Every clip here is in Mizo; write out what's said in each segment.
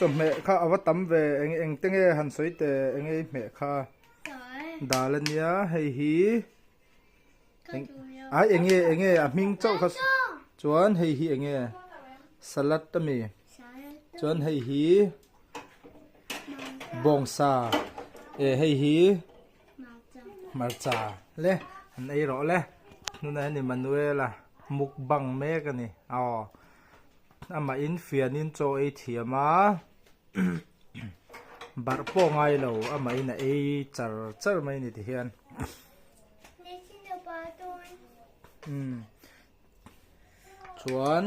Chawhmeh kha a va tam ve eng eng te nge han sawi teh eng nge i hmeh kha dal ania hei hi ai eng nge eng nge a hming chauh kha chuan hei hi eng nge salad ami chuan hei hi bawngsa e hei hi hmarcha le an ei rawh le tunah hian Emmanuel-a mukbang mek a ni aw. Amah in fianin chaw ei thiam a, barh pawh ngai lo amah in a ei char char mai a ni ti hian. Umm chuan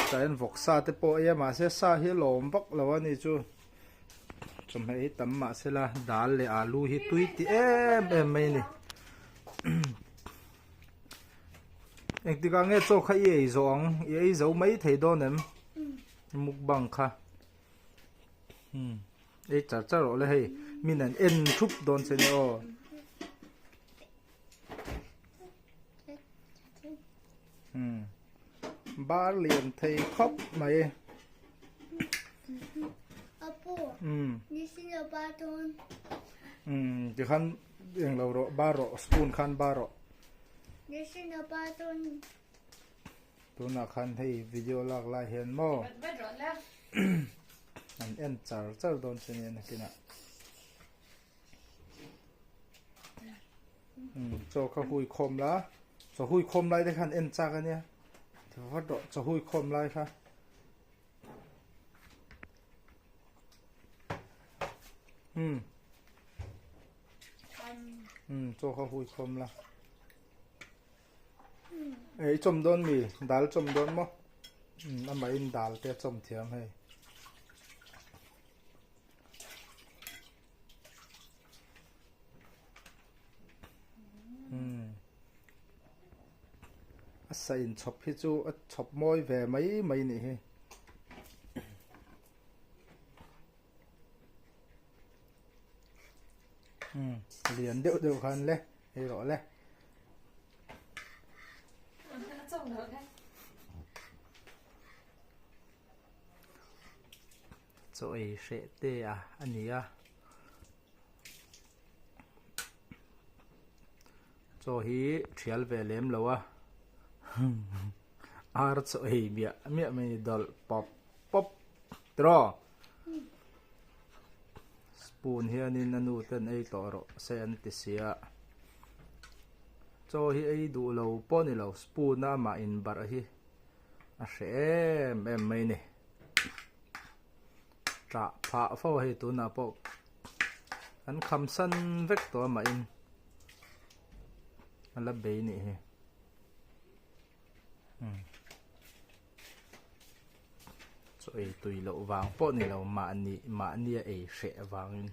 tah hian vawksa te pawh a ei a mahse sa hi a lawm vak lo a ni chu chawhmeh hi tam mahse la dal leh alu hi tui ti em em mai a ni. Engtikah nge chaw kha i ei zawh ang? I ei zo mai thei dawn em? Mukbang kha. Hmm. Ei char char rawh le hei. Min an en thup dawn che nia aw. Hmm. Bar lian thei khawp mai. Apu. Hmm. Nisino ba dawn. Hmm. Tikhan Englo rawh bar rawh spoon khan bar rawh. Tunah khan hei video lak lai hian maw an en char char dawn che nia nakinah. Chaw kha hui khawm la chaw hui khawm lai te khan en chak ania vat rawh chaw hui khawm lai kha. Umm umm chaw kha hui khawm la ei chawm dawn mi dal chawm dawn maw umm amah in dal te a chawm thiam hei umm a sa inchhawp hi chu a chhawp mawi ve mai mai nih hi. Umm lian deuh deuh khan le hei rawh le. Chaw ei hreh te a a ni a. Chaw hi thial ve lem lo a ar chaw ei miah miah mai a ni dawlh pawp pawp tiraw spoon hianin a nu ten ei tawh rawh se an ti sia chaw hi ei duh lo pawh a ni lo spoon a amah inbarh hi a hreh em em mai a ni. Ṭah phah fo a hei tunah pawh an kham san vek tawh a mah in a la bei nih hi umm chaw ei tui loh vang pawh ni lo mahni mahni a ei hreh vangin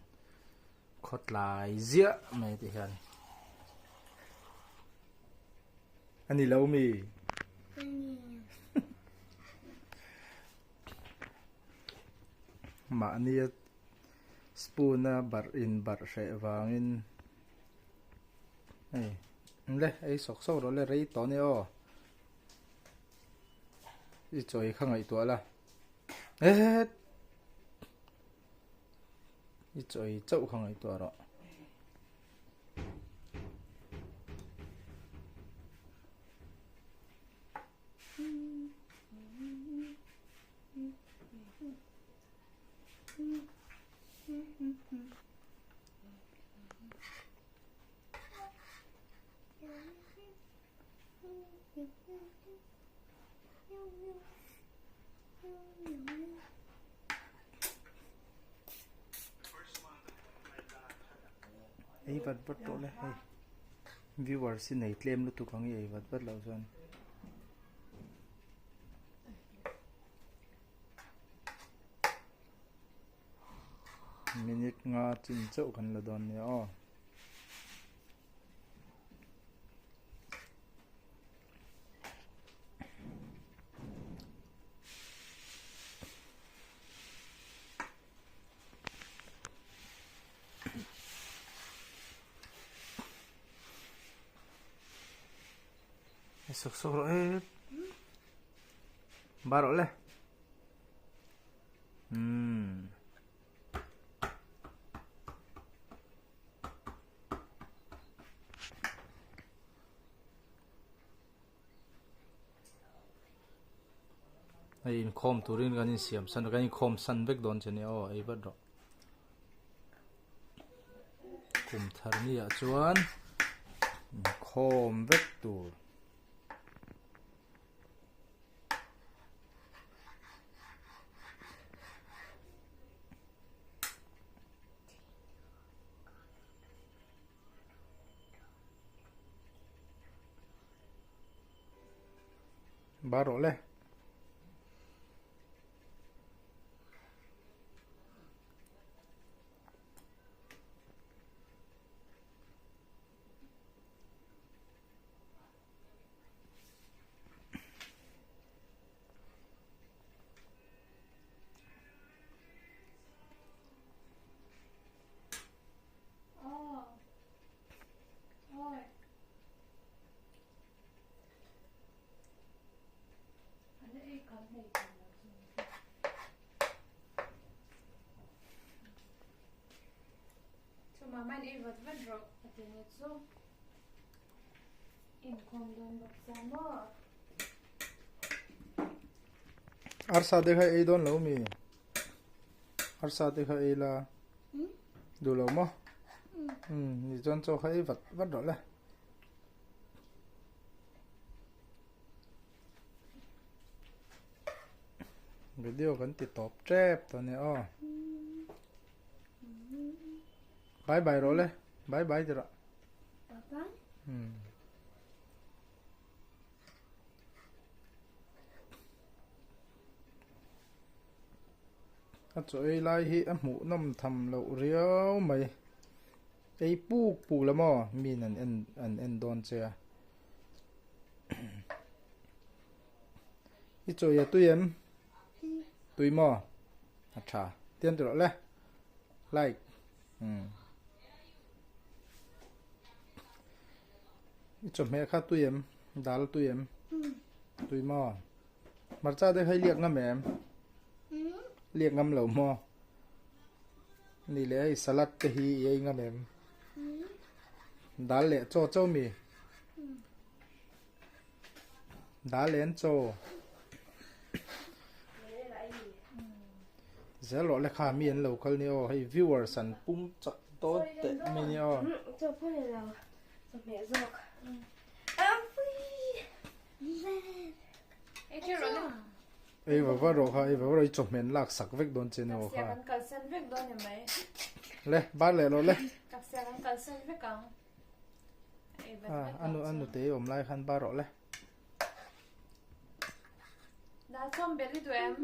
khawtlai ziah mai ti hian a ni lo mi. Mahnia spoon a barh in barh hreh vangin hei le ei sawk sawk rawh le rei tawh ania aw i chawi kha ngaihtuah la het i chawi chauh kha ngaihtuah rawh. Ei vat vat tawh le hei viewers hi nei tlem lutuk ang i ei vat vat loh chuan. Minute nga chin chauh kan la dawn nia aw. Sawk sawk rawh e. Ba rawh le. Hei inkhawm turin kan insiam san kan inkhawm san vek dawn che nia aw ei vat rawh. Kum thar ni ah chuan inkhawm vek tur. Ba rawh le. Arsa te kha ei dawn lo mi? Arsa te kha ei la duh lo maw? Umm ni chuan chaw kha ei vat vat rawh le. Video kan ti tawp tep tawh nia aw. Bye bye rawh le. Bye bye ti rawh. Bye bye. Umm. A chaw ei lai hi a hmuh nawm tham loh riau mai. Ei puk puk la maw min an en an en dawn che a. I chaw ei a tui em? Tui maw? A tha. Tian ti rawh le. Like. Umm. I chawhmeh kha tui em? Dal tui em? Tui maw? Hmarcha te kha i liak ngam em? Liak ngam lo maw? Ni leh hei salad te hi i ei ngam em? Dal leh chaw chaw mi? Dal leh an chaw. Zel rawh le kha mi an lo kal nia aw hei viewers an pum chak dawn teh mai nia aw. Chaw pawh ni lo chawhmeh zawk. Ei va va rawh kha ei va va rawh i chawhmeh an lak sak vek dawn che nia aw kha. Taksia kan kalsan vek dawn ni mai. Le bar leh rawh le. Taksia kan kalsan vek ang. Anu anu te awm lai khan bar rawh le. Dal chawm bel i duh em?